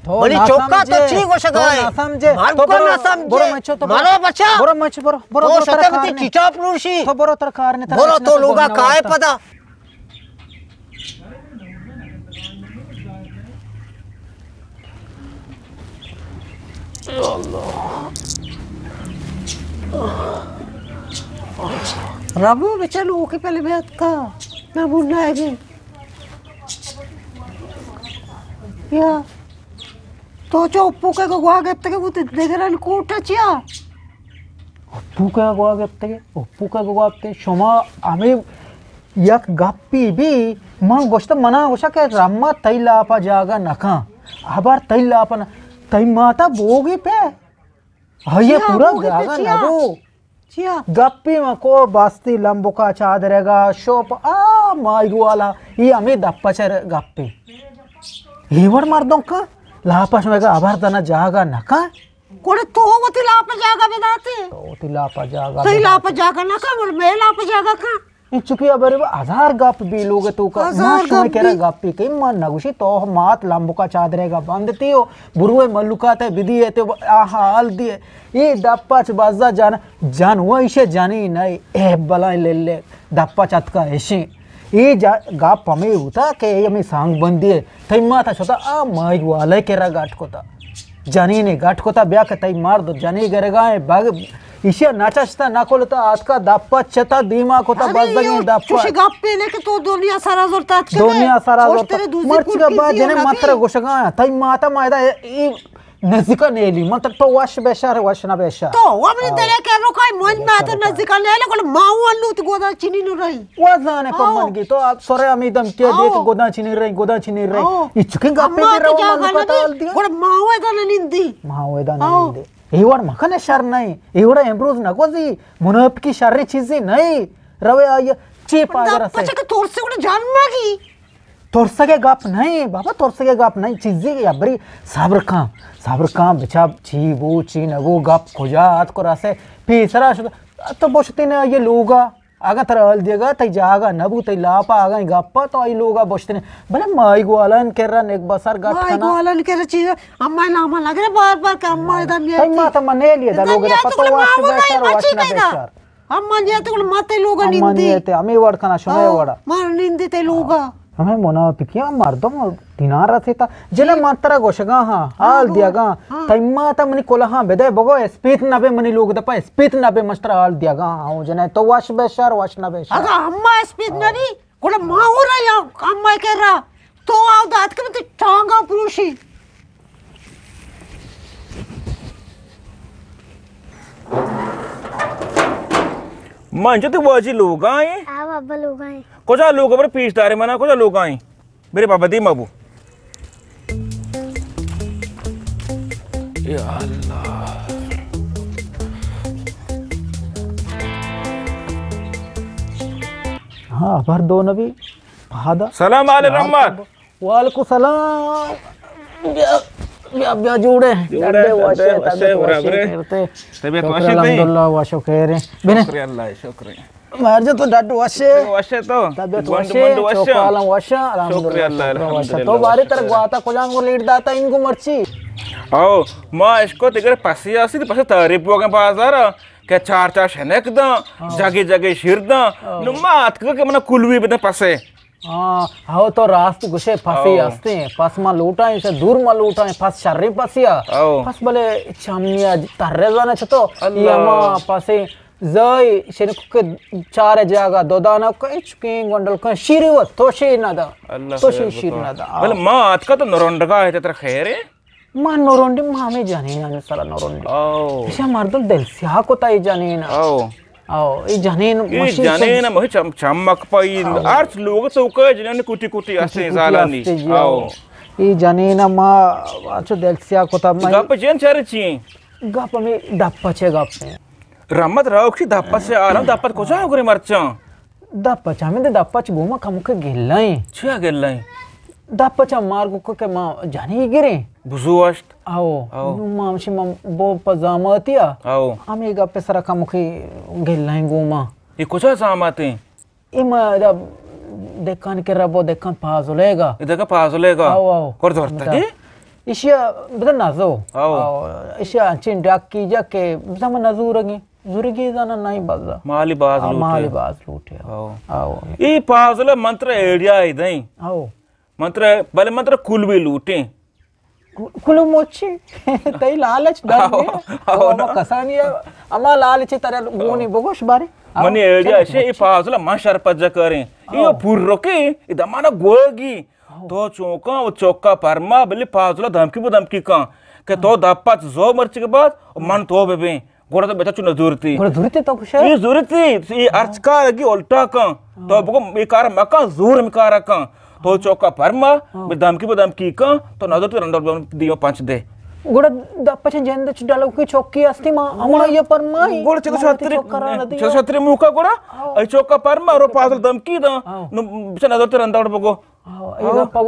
تو منی چوکا تو چی گوشگا ئے؟ تو نہ سمجھے۔ مر تو کو برو، نہ سمجھے۔ برو مچو تو برو۔ مرو بچا۔ برو مچو برو۔ برو تو برو ترا شتے کار وتی نہیں۔ چیچا پروشی۔ تو برو ترا کار نہیں، ترا برو مچو تو تو لوگا گوشگا کائے واسطہ۔ پدا۔ ربو بچا لوکی پہلے بیات کا۔ نہ بونا ہے۔ یا تو چو اپو کے گوا گپتگے بوتے دگران کوٹا چیا؟ اپو کے گوا گپتگے، اپو کے گوا گپتے۔ شما ہمیں یک گپی بی، من گوشت، منا گوشا کہ رما تئی لاپا جاگہ نکاں، ہبر تئی لاپا نہ، تئی ماتا بوگی پہ۔ ہائی چیا پورا بوگی پہ جاگہ چیا؟ نہ بو۔ چیا؟ گپی من کو باستی لمبکا چادرگا شوپ آ مائی گوالا، ای ہمیں دپا چر گپی۔ ای وڑ مردم کا لاپش مگا ہبر دنا جاگہ نکاں۔ گڑا تو وتی لاپ جاگہ بداتے۔ تو وتی لاپ جاگہ تئی بداتے۔ لاپ جاگہ نکاں، گڑا مے لاپ جاگہ کاں۔ انچو کہ ابرے با ہزار گپ بی لوگ تو کا۔ ہزار ما شما گپ کرا بی۔ گپی کہ ما نگوشی تو مات لمبکا چادرے گا بندتی ہو، بروے ملوکات ہے بدی ہے تو آہا حال دی ہے۔ یہ دپا چ بازا جان، جان وہ ایشے جانی نہیں، اے بلائیں لے لے دپا چتکا ایشیں۔ اے جا-، گپ ہمے بوتا کہ اے ہمے سانگ بندی ہے۔ تئی ماتا شتا آ مائی والے کرا گٹ کتا۔ جنینے گٹ کتا بیا کہ تئی مرد جنی گرگا ہے۔ بگ ایشیا نچشتا نکلتا آتکا دپا چتا دیما کتا ارے بزگیں یو دپا۔ چوشی گپے نے کہ تو دنیا سرا زرتا اتکے۔ دنیا سرا زرتا۔ مرچی کا بعد جنے متر گوشگا۔ تئی ماتا مایدا ای نزیکا نیلی، من تک تو وش بشار، وش نہ بشار۔ تو وہ منی دلے کہ روکای من مات نزیکا نیلی، گل ماو لوت گودا چینی نو رہی۔ وہ زانے پر من گی، تو اب سورے امیدم کیا دے کہ گودا چینی رہی، گودا چینی رہی۔ یہ چکن گپے دے رو من کتا حال دیا۔ گل ماو ادا نندی۔ ماو ادا نندی۔ ای وڑ مکن شر نہیں، ای وڑ امروز نگوزی، منافقی شر چیزی نہیں۔ روے آئی چی پاگر سے۔ پچے کہ ترسے گل جان مگی۔ ترسگے گپ نہیں بابا، ترسگے گپ نہیں، چیزی کہ ابری صبر کن، صبر کن بچا، چی بو چی نبو، گپ کجا آت کو رسے، پیسرا شد۔ تو بوشتی نے یہ لوگا، اگا ترا حال دیگا تئی جاگا نبو، تئی لاپا اگا گپا تو ای لوگا بوشتی نے۔ بلے مائی گوالان کرا نک بسر گپ مائی کنا۔ گوالان کرا چیز، اما ناما لگے بار بار کہ اما دم یہ تئی ماتا من نیلیے دا لوگا پتو واش بشار، واش نہ بشار۔ اما نیت گل ماتے لوگا نندی۔ اما نیت ہمیں وڑ کنا شمے وڑا۔ ما نندی تے لوگا۔ ہمیں منافقیاں مردم دینار رسیتا۔ جنے من ترا گوشگا ہاں، حال دیگا۔ تئی ماتا منی کلہاں بدے بگو اسپیت نبے منی لوگ دپا اسپیت نبے مشتر حال دیگا ہاں۔ جنے تو وش بشار وش نہ بشار۔ اگا اما اسپیت نبی، گڑا ما ہو رہا یا اما کرا۔ تو آو دات کہ تو ٹانگا پروشی۔ ما انچو تئی واجی لوگا ایں؟ آ بابا لوگا ایں۔ کجا لوگا؟ بر پیش دارے منا، کجا لوگا ایں؟ برے بابا دیما بو۔ یا اللہ۔ ہاں، بر دو نبی۔ پادا۔ سلام علیکم۔ وعلیکم سلام۔ بیا، بیا، بیا، جوڑے۔ جوڑے، ڈڈے وشے، ڈڈے وشے، طبیعت وشے، برابرے؟ طبیعت شکر وشے تئی؟ الحمدللہ، وشو خیرے۔ بنے۔ شکر اللہ، شکر۔ مہرجان تو ڈڈ وشے۔ وشے تو؟ طبیعت گنڈ وشے، منڈ وشے؟ چوکالم وشا، الحمدللہ، شکر اللہ، شکر وشا۔ الحمدللہ، تو بارے تر شکر۔ گواتا کجام کو لیٹ داتا انگو مرچی؟ او، ما اشکو تگر پسی آسی، پسی تعریف بوگن بازارا، کہ چار چار شنک داں، ہاں۔ جگے جگے شیر داں۔ ہاں۔ نو ما اتکا کہ منا کلوی بدن پسے۔ ہاں، ہو تو راست گوشے، پسے ہستیں، پس ما لوٹائیں، سے دور ما لوٹائیں، پس شریں پسیا۔ او۔ پس بلے چمیا ترے زانے چتو، اللہ۔ یہ ما پسے زائی شنکو کے چار جاگا دو دانا کو، چکیں گونڈل کو، شیری و تو شیر نہ دا۔ اللہ تو خیر شیر، شیر بکا۔ نہ دا۔ بلے ما آتکا تو نرونڈگا ہے تر خیرے؟ ما نورونڈی، ما ہمیں جنین ہمیں سرا نورونڈی۔ او۔ ایشا مردم دل سیاہ کتا ای جنین۔ او۔ او، ای جنین ای مشین جنین سے مہی چم-، چمک پئی، او۔ ہرچ لوگ تو کہ جنین کوٹی کوٹی ہستے کوٹی کوٹی زالانی۔ ہستے جی، او۔ او۔ ای جنین ما اچھو دل سیاہ کتا ما۔ گپ جن چر چی؟ گپ ہمیں دپ پچے گپ ہیں۔ رحمت راوکشی دپ پچے عالم دپ پچ کجا گرے مرچاں؟ دپ پچ، ہمیں دپ پچ گوما کمک گلائیں۔ چیا گلائیں؟ دپ پچ مار گو کہ ما جنی گریں۔ بزو اشت۔ او، او۔ نو ما ہمشی ما بو پہ زاماتیا۔ او۔ ہمیں گپ سرا کمک گلائیں گوما۔ یہ کجا زاماتیں؟ اے ما ادا دکان کرا بو دکان پازلے گا۔ اے دکان پازلے گا؟ او، او۔ کر دورتگی؟ ایشی ءَ بزاں نزو۔ او۔ او، ایشی ءَ انچیں ڈاکی جا کہ بزاں من نزورگیں۔ زورگی زاناں نہ بزاں۔ مالی باز آ، لوٹے۔ مالی باز لوٹے۔ او۔ او۔ اے پازل ءَ من ترا ایڈیا ءَ دئیں۔ او۔ من ترا، بلے من ترا کلوے لوٹیں۔ کل-، کلو موچی۔ تئی لالچ ڈن او، نے۔ او، او، ہما نا۔ کسانی ءَ، ہما لالچ ترا گونی او۔ بگوش بارے۔ او، منی ایڈیا چلو، اش اے موچی۔ پازل ءَ من شرپجا کریں۔ او۔ اے پورکے، اے دمانا گوگی۔ او۔ تو چوکاں و چوکا پرما، بلے پازل ءَ دھمکی بو دھمکی کن کہ تو دپ پچ زو مرچی کے بعد من تو ببیں۔ گڑا تو بچا چو نہ زورتی۔ گڑا زورتی تو کشے؟ اے زورتی، اے ہرچ کار کی الٹا کن۔ تو بگو اے کار مکن، زور ہمے کار کن۔ تو چوکا پرما، بے دھمکی بو دھمکی کن، تو نہ زورتی رندا دیما پنچ دے۔ گڑا دپ پچ جند چ ڈلو کی چوکی استی ما، ہما یہ پرمائی۔ گڑا چکو شتری، چکو شتری موکا گڑا، اے چوکا پرما رو پازل دھمکی دا۔ نو بچا نہ زورتی رندا بگو۔ آ، اے گپا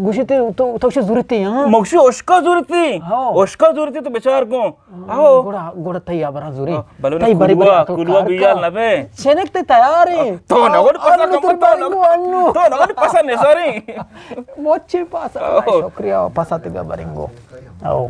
گوشی تے تو، تو چہ زورتی، ہاں؟ مگشی اشکا زورتی۔ ہاں۔ اشکا زورتی تو بچار گوں۔ آ، آہو۔ گڑا، گڑا تئی ہبراں زوری۔ آ، بلے تئی بری بری کلوا، عقل کلوا کار بیال کن۔ نبے۔ چنک تے تیار ایں۔ تو نہ وڑ آ، پسا آ، کم تو تو نہ۔ انو۔ تو نہ وڑ پسا نزاری۔ موچی پاسا۔ آہو۔ شکریہ، پسا تے بیا برنگو۔ آہو۔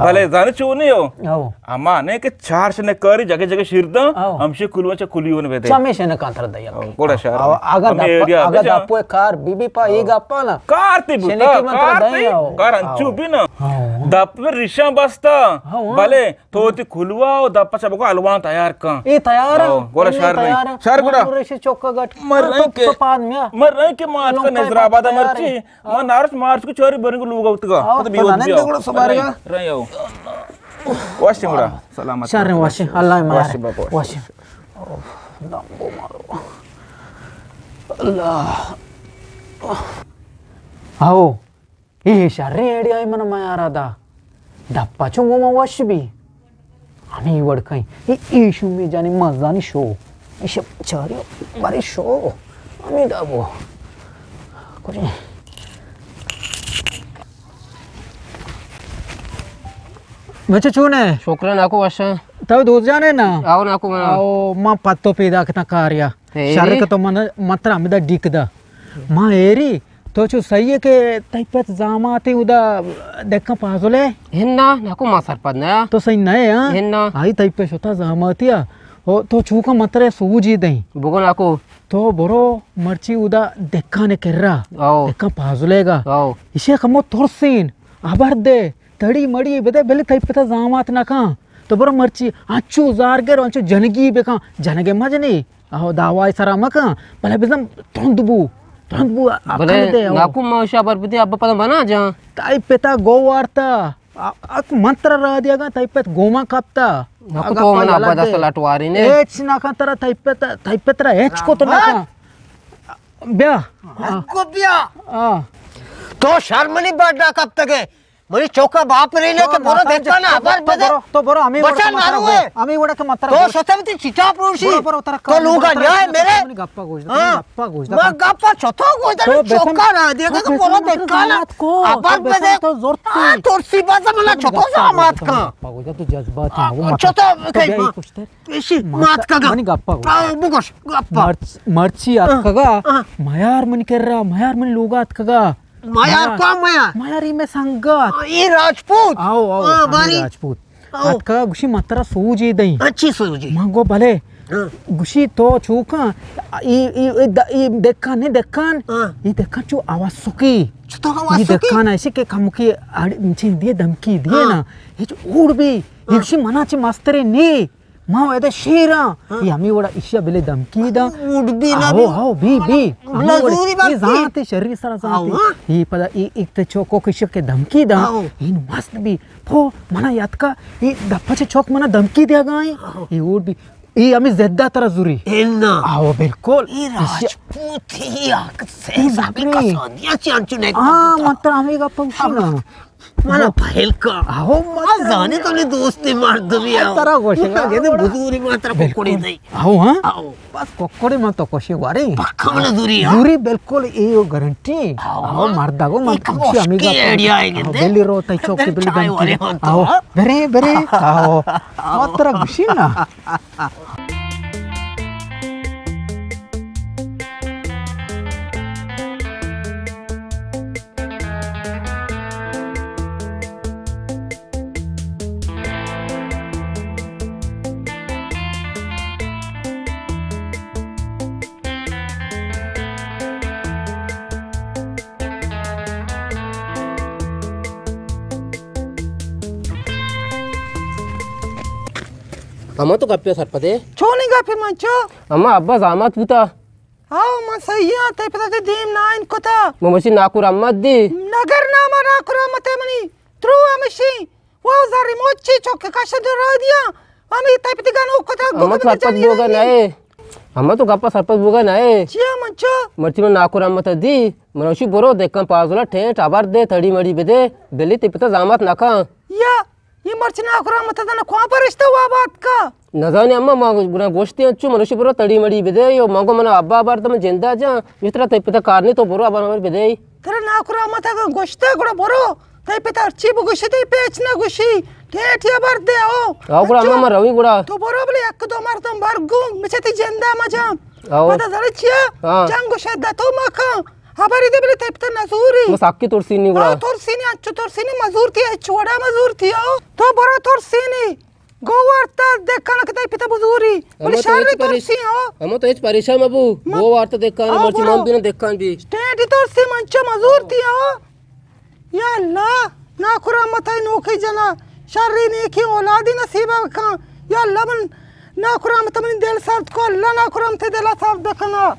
بلے زانے چو نہیں ہو؟ ہو۔ اما نے کہ چار شنے کاری جگہ جگہ شیر داں، ہو۔ ہمشی کلوان چا کلیون بدے۔ چمے شنے کان تر دیا۔ ہو، گوڑا شہر ہو۔ اگر ہمیں دپ-، ایریا اگر بجا۔ دپو کار بی بی پا ای گپا نا۔ کار تی شنے بوتا، کی مطلب کار دیا تی، ہو۔ کار انچو ہو۔ بی نا۔ ہو۔ دپ پر ریشاں بستا۔ ہو۔ بلے تو تی کلوا و دپ چا بگو الوان تیار کن۔ اے تیار ہو، ہو، گوڑا اے شہر نہیں۔ تیار۔ شہر گوڑا۔ ریشے چوکا گٹ۔ مر ہاں، رہے تو، کے، تو پاد میا۔ مر رہے کے مات کا لوکا نظر آباد تیار مرچی۔ ہے۔ ما نارس مارچ کو چاری برنگ لوگ اوتگا۔ آؤ، پتہ تو بیوت ننند بیا۔ گڑا سبارگا۔ رہے، رہے آؤ۔ واشی گڑا۔ سلامت۔ شر واشی، اللہ مار۔ واشی بابا۔ واشی۔ اوف، دم بو مارو۔ اللہ۔ آؤ۔ اے شر ایڈیا من ما یارا دا۔ دپا چون گو ما وش بی۔ ہمے وڑ کئیں۔ اے، اے شومیں جانی مزانی شو۔ اے شپ چاری بارے شو۔ ہمے دابو۔ کجے؟ بچے چون ئے؟ شکر ناکو وشاں۔ تو دوست جان ئے نا؟ آؤ ناکو من۔ آؤ، ما پتو پیدا کتاں کاریا۔ شر کہ تو من، من ترا ہمدا ڈیک دا۔ ما ایری تو چو سہی ئے کہ تئی پت زاماتے اودا دکاں پازل ئے؟ ہنا، ناکو ما سرپد نیا۔ تو سہی نئے، ہاں؟ ہنا۔ آئی تئی پت شتا زاماتے آ۔ او تو چوکا من ترا سوجی دئیں۔ بگو ناکو۔ تو برو مرچی اودا دکانے کرا۔ او۔ دکاں پازل ئے گا۔ او۔ ایشی کمو ترسین۔ ہبر دے۔ تڑی مڑی بدے بلے تئی پتا زامات نکاں۔ تو برو مرچی انچو زارگر انچو جنگی بکاں۔ جنگے مجنی۔ آہو، دعوی سرا مکن، بلے بزن ترند بو، ترند بو، عقل بلے دے، آہو۔ ناکو ما شابر بدے، ابا پدا منا جان۔ تئی پتا گو وارتا، ا-، اک من ترا را دیگا، تئی پت گوما کپتا۔ ناکو تو من ابا دست لٹواری نے۔ ہچ نکن ترا، تئی پت، تئی پت را ہچ کو تو نکن۔ بیا۔ کو بیا۔ آ۔ تو شرمنی بڈا کپتگے۔ منی چوکا باپ رینے کہ برو دکانا ہبر بدے۔ تو برو، ہمیں وڑ بچا کے مترا ناروے۔ گو۔ ہمیں وڑ کے مترا تو گو۔ شتم تی چٹا پروشی۔ برو، برو، ترا تو لوگا نیائے میرے۔ منی گپا گوش دے، ہاں۔ منی گپا گوش دے۔ ما گپا چھتو گوش دے، تو بسم-، چوکا را دیا تو کہ برو بسم تو دکانا۔ زحمت کو، ہبر تو بسم بدے۔ تو زورتی۔ آ، ترسی بازا منا تو چھتو گپا زامات گوش دے، کا۔ گپا گوش دے، تو جذباتی آ، ہو، مت۔ چھتو تو کئی بیا ما-، یہ کشتر۔ ایشی مات کگا۔ منی گپا گوش۔ آ، بگوش، گپا۔ مرچ-، مرچی اتکگا، آ، آ۔ میار منی کرا، میار منی لوگا اتکگا۔ میار میار۔ کون میار؟ میار ای میں سنگت۔ آ، ای راجپوت۔ آؤ، آؤ، آ، ہمیں باری۔ راجپوت۔ آؤ۔ اتکگا گوشی من ترا سوجی دئیں۔ اچھی سوجی۔ من گو بلے۔ ہاں۔ گوشی تو چوکاں، ای، ای، ای د-، ای دکان نے دکان، ہاں۔ ای دکان چو آواسکی۔ چطور آواسکی؟ ای دکان ایسی کہ کمکی آڑ-، چین دیے دمکی دیے ہاں۔ نا۔ ہچ اوڑ بی، ہاں۔ گوشی منا چی مسترے نے۔ ما ویدہ شیراں، ہاں۔ یہ ہمیں وڑا اشیا بلے دمکی دا۔ اوڑ بی نا آہو، بی۔ آہو، بی، بی۔ بلا ہمیں وڑا زوری یہ بات کی۔ زانتے شری سرا زانتے۔ آہو، ہاں۔ یہ پدا یہ ایک تے چوکو کشک کے دمکی دا۔ آہو۔ یہ مست بی۔ پھو، منا یاد کا، یہ دپا چے چوک منا دمکی دیا گائیں۔ آہو۔ یہ اوڑ بی۔ یہ ہمیں زدہ ترا زوری۔ اینا۔ آہو، بالکل۔ یہ اشیا راجپوت ہی آک سے یہ سابی زبری۔ کسادیا چی انچو نیک آہ، بندتا۔ من ترا ہمیں گا پوشی نا۔ منا پہل کا۔ آہو، ما ترا زانے تو نے دوستی مردمی آ۔ ترا گوشے گا۔ گندے بزوری ما ترا بالکل۔ کوکڑی دئی۔ آہو، ہاں؟ آہو۔ بس کوکڑی ما تو کوشی واری۔ پکا منا زوری، ہاں؟ زوری بالکل، اے او گارنٹی۔ آہو۔ آہو، مردا گو ما ایک پوشی ہمیں گا۔ ایڈیا ہے آہو، گندے۔ بلی رو تئی چوکی بلی چائے دمکی۔ والے ہاں تو، آہو، ہاں؟ برے، برے۔ آہو۔ آہو۔ ما ترا گوشی نا۔ اما تو گپے سرپدے؟ چونی گپے منچو؟ اما ابا زامات بوتا۔ ہاو، من سہی آں، تئی پتا تئی دیم نائن کتا۔ من مرچی ناکو رحمت دی۔ نگر ناما ناکو رحمت ہے منی۔ ترو ہمشی۔ وہ زری موچی چوک کش دو را دیا۔ ہمیں تئی پتی گنو کتا اما گوگا تو سرپد جنی بوگا رہی۔ نئے۔ اما تو گپا سرپد بوگا نئے۔ چیا منچو؟ مرچی من ناکو رحمت دی۔ من اوشی برو دکان پازولا ٹینٹ ابر دے تڑی مڑی بدے۔ بلی تئی پتا زامات نکا۔ یا یہ مرچی ناکو رحمت دنا کواں پرشتہ وا بات کا؟ نزانی اما، ما گڑا گوشتی انچو منوشی برو تڑی مڑی بدے، یو مگو منا ابا بار تم جندا جا، یہ ترا تئی پتا کار نہیں تو برو ابا نور بدے۔ ترا ناکو رحمت اگر گوشتا گڑا برو، تئی پتا ہرچی بگوشی تئی پیچ نہ گوشی، ٹیٹیا بر دے او۔ او گڑا اما، ما روی گڑا۔ تو برو بلے یک دو مردم برگو، مچتی جندا مجا۔ او۔ پتا زڑ چیا؟ ہاں۔ جنگ و شدت و مکان۔ ہبری دے بلے تئی پتا نزوری۔ بس حقی ترسینی گڑا۔ ہاں، ترسینی، انچو ترسینی، مزورتی، ہچ وڑا مزورتی، او۔ تو برو ترسینی۔ گو وارتا دکان کہ تئی پتا بزوری۔ بلے اما تو شر ہچ پریش-، ترسی، او۔ اما تو ہچ پریشان مبو۔ م-، گو وارتا دکان، او، مرچی برو۔ من بین دکان بی۔ ٹیٹی ترسی منچو مزورتی، او۔ یا اللہ، ناکو رحمت ء نوکیں جنا، شریں نیکیں اولادے نصیب بکن۔ یا اللہ، من ناکو رحمت منی دل سرد کو، اللہ ناکو رحمت دل سرد بکنا۔